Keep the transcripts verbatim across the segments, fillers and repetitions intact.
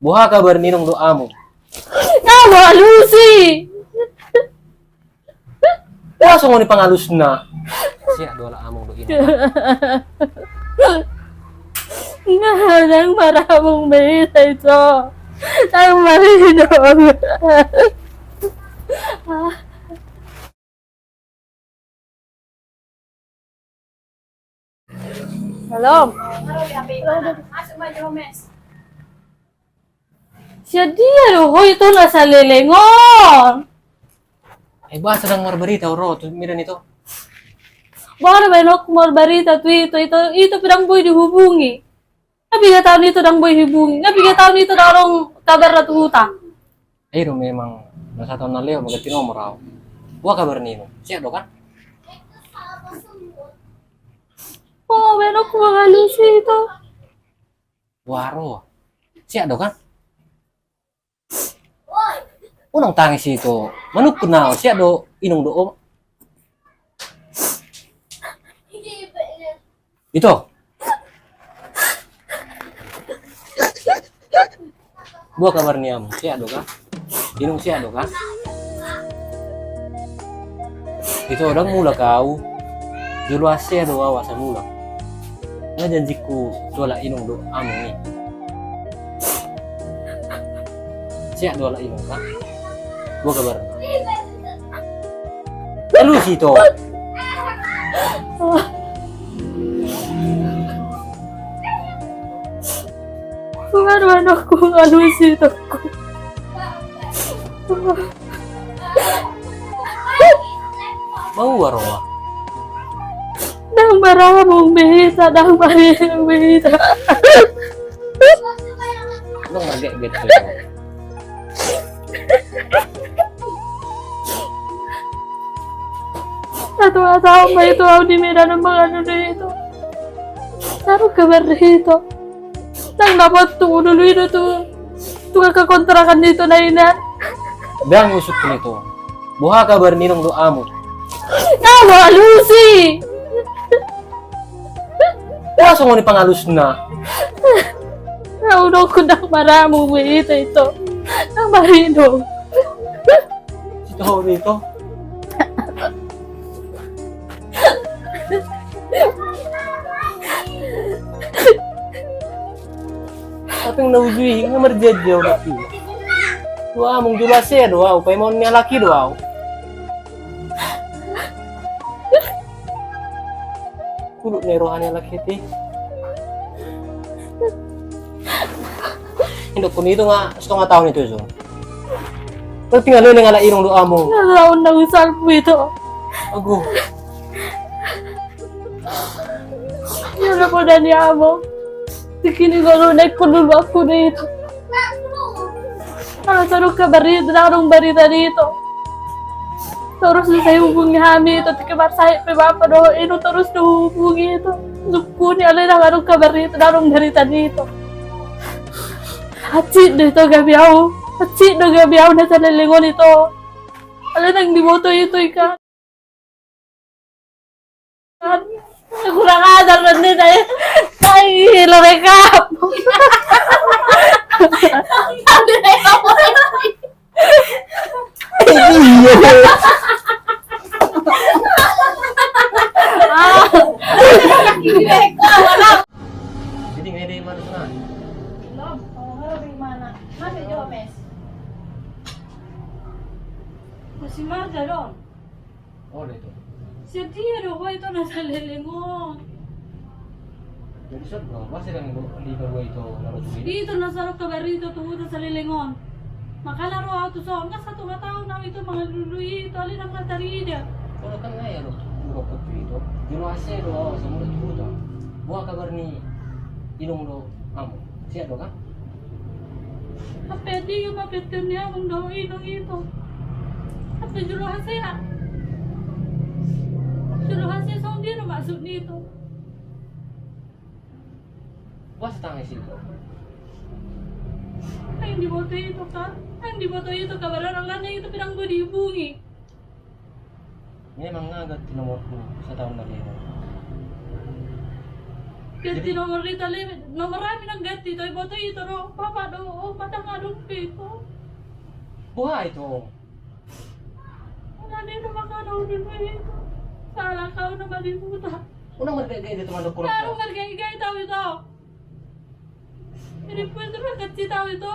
Boha kabar ni inong dohot among? Nga mangalusi. Boha songon i pangalusna? Siak do ala among dohot inong. Nga, ndang maramung be hita, ito. Ndang marinong. Halo. Sian dia do ho ito na saleleng on? Ai boasa ndang marbarita ho ro tu Medan ito? Boha do baenonku marbarita tu ito, ito, ito pe ndang boi dihubungi. Nga piga taon ito ndang boi hubungi, nga piga taon ito ndang adong kabarna tu huta. Ai do memang na sataon na lewat ma ganti nomor au. Boha kabar ni inong? Siak do kan? O, baenonku mangalusi ito. Waro. Siak do kan? Unang tangis ito. Manungkun au, siak do inong dohot ito. Boha kabar ni among? Siak do kan? Inong, siak do kan? Ito, ndang mulak au. Jolo hasea do au asa mulak. Nga janjingku tu ala inong dohot among i. Siak do ala inong kan? Boha kabar? Alusi ito. Boha do anakku, alusi ito. Mau waro ma. Ndang maramung be hita, ndang marinong be hita. Ndang mageget be. Satu taon ma ito au di Medan mangalusi ito. Ndang adong kabar ni ito. Ndang dapot tu dulu i do tu, tu angka kontrakan ni ito na ina. Ndang usungkun ito. Boha kabar ni inong dohot among? Nga mangalusi. Boha songon i pangalusna? Nga unang, ndang maramung be hita, ito. Ndang marinong. Sitahu ito. Tapi na ujui nga marjanji au nanti. Tu among jolo hasea do au, paimon ni halak i do au. Kulut ni roha ni halak i. Indokkon ito nga setengah tahun itu, Zul. Berarti ngaleleng ala inong dohot among. Nga laon na usalpu ito. Ago. Ia na poda ni among. Tikini golu naik perlu aku deh ito. Kalau seru kabar ito, ndang adong barita ni ito. Torus do sai hubungi hami ito, tika marsahit pe bapa dohot inong torus do hubungi ito. Sungkun i alai ndang adong kabar ni ito, ndang adong barita ni ito. Hansit do ito gabe au, hansit do gabe au na saleleng on ito. Alai ndang diboto ito, ika. Kurang ajar nanti saya. Saya lo rekam. Iya. Jadi nggak ada yang mana sana? Belum, kalau nggak lebih mana? Masih jauh, Mes. Masih marga dong. Oh, dah itu. Sian dia do ho ito na saleleng on? Jadi, so, bro, masih kan, bro, di bawah itu, lalu tuh ini. Ito na so adong kabar ito tu huta saleleng on. Makana ro au tu son, nga satonga taon au ito mangalului ito, alai ndang tarida. Kalau kan nggak ya, lo, lo waktu itu. Jolo hasea do au asa mulak tu huta. Boha kabar ni inong dohot among? Siak do kan? Hape dia ma peten ni among dohot inong ito. Hape jolo hasea. Jolo hasea songon dia do maksud ni ito. Boasa tangis ito? Ndang diboto ito, Kak. Ndang diboto ito kabar, alana ito pe ndang boi dihubungi. Memang nga ganti nomorku sataon na lewat. Ganti nomor ito, le, nomor hami ndang ganti, to iboto ito do, papa do, oh, mata Ito. Boha ito? Alani na mangana ulu ito. Salah au na madibuta. Unang margaigai do ito mandok. Unang margaigai do au ito. Ini pun tu kecil au ito.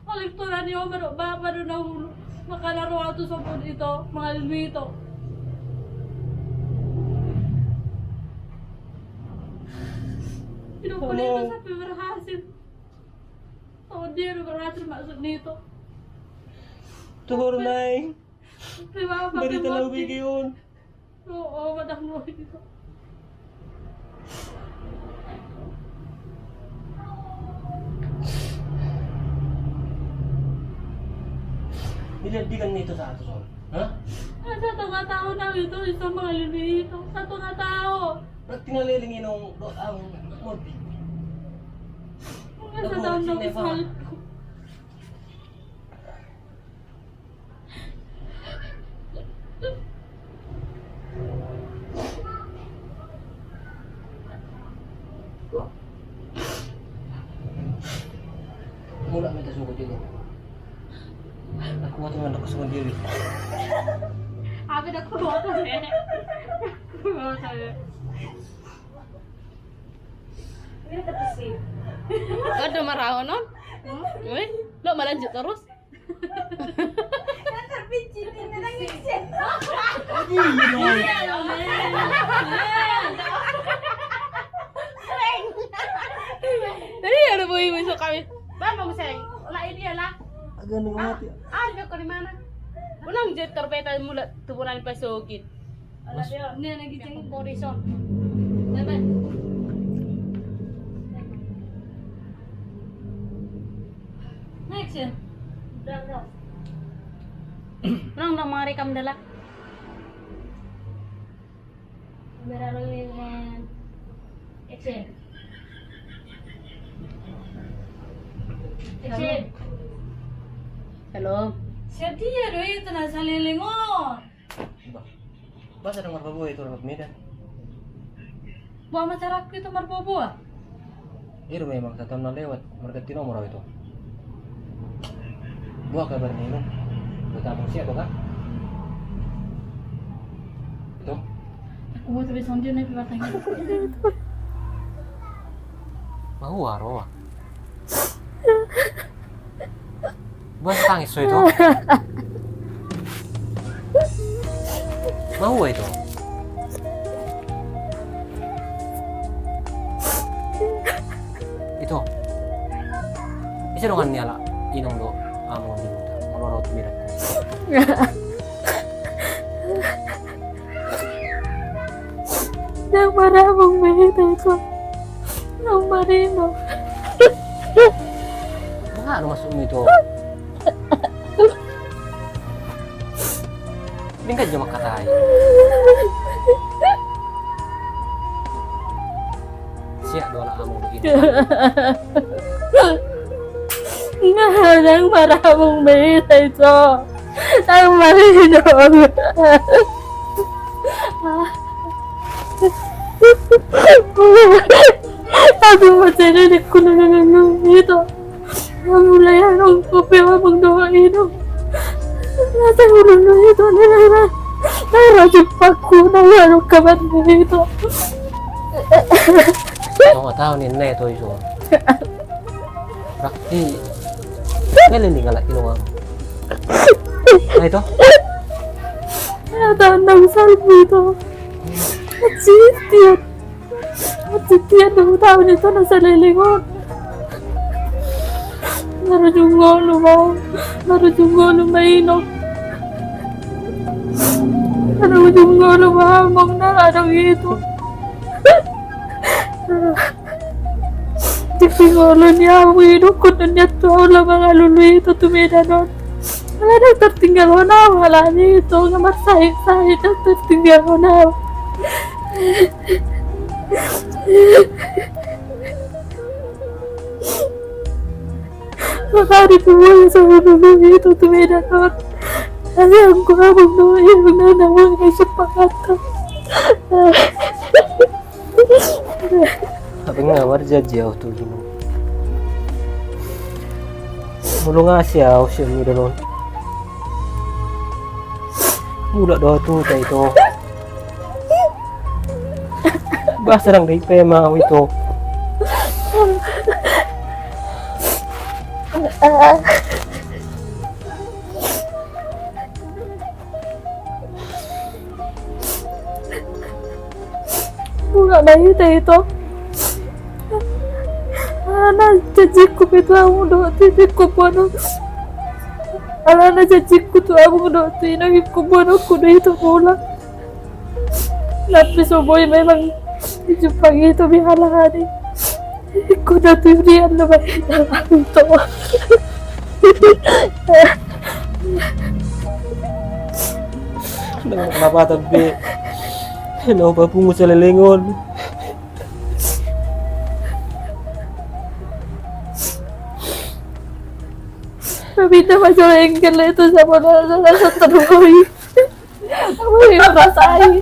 Oleh Tuhan ni oma do bapa do na ulu. Mangana ro au tu sopo ito, mangalului ito. Ito pun ito sampai berhasil. Songon dia do berhasil maksud ni ito. Tuhor naeng. Barita na hubege on. Oh, oh, mata kulo ito. Niladikan ni ito sahat tu son. Ha? Satonga taon au ito, ito mangalului ito. Satonga taon. Berarti na leleng inong do au morbi. Satonga taon. Mulak ma ito suku juga. Aku mau teman aku sama diri. Apa dah kuat ya? Kuat ya. Ini apa sih? Kau udah marah non? Weh, lo mau lanjut terus? Jadi ada boy masuk kami. Bang, mau seng. Lah ini ya lah. Agak nih mati. Ah, dia kau di mana? Ulang jet terbeta mulak tuburan pasogit. Alah, dia. Ini lagi ceng. Kau di son. Bye bye. Action. Udah, udah. Ulang dong, mari kam dala. Kamera rolling and action. Action. Halo. Siap dia do itu na saleleng on. Bah. Bah, sedang marboaboa itu lewat Medan. Boha ma caraku ito marboaboa? Iro memang sataon na lewat marganti nomor au ito. Boha kabar ni inong? Boha, tabung siap boha? Ito. Aku mau tulis sondir nih, piwatang. Mahua roa. Boha tangis so ito? Mahua ito? Ito. Ise dongan ni ala inong do among di huta. Molo rot mirak. Nang marabung be hita ito. Nang marino. Boha do maksudmu ito? Denggan jo mangkatai. Siap do ala among begini. Nang marabung be hita ito. Nang marino. Aduh, masih ada di kuno nang ito. Mulai anong kopi abang doa ito. Rasa ulun ito nilai. Nara jumpa ku nang anong kabar ito. Tahu tahu ni ne to iso. Berarti kalian tinggal lagi doang. Nah itu. Ya tandang salbu itu. Kecil dia. Kecil dia dua tahun itu nasa leleng. Baru junggo lu mau. Baru junggo lu main. Baru junggo lu mau. Mau nang ada gitu. Di pingolon ni ahu i do, ingkon nian tu ahu laho mangalului ito tu Medan on. Ala ndang tartinggalhon ahu, alani ito nga marsahit-sahit ndang tartinggalhon ahu. Makari tu mula so mangalului ito tu Medan on. Ala anggo abang do i na na mula na sepakat. Tapi nga marjanji ahu tu inong. Molo nga asi au sian mida non. Mulak do tu ta ito. Bah sedang dari pema au ito. Mulak na hita ito. Alana janjingku pe tu hamu dohot i ingkon boanonku. Alana janjingku tu hamu dohot i ingkon boanonku do ito mulak. Tapi so boi memang dijumpangi ito be halak hami. Ingkon na tu dia na bae na ito. Nang lapatan be. Laho papungu saleleng on. Tapi na masalah engkel itu sama na rasa terlalu. Apa yang merasai?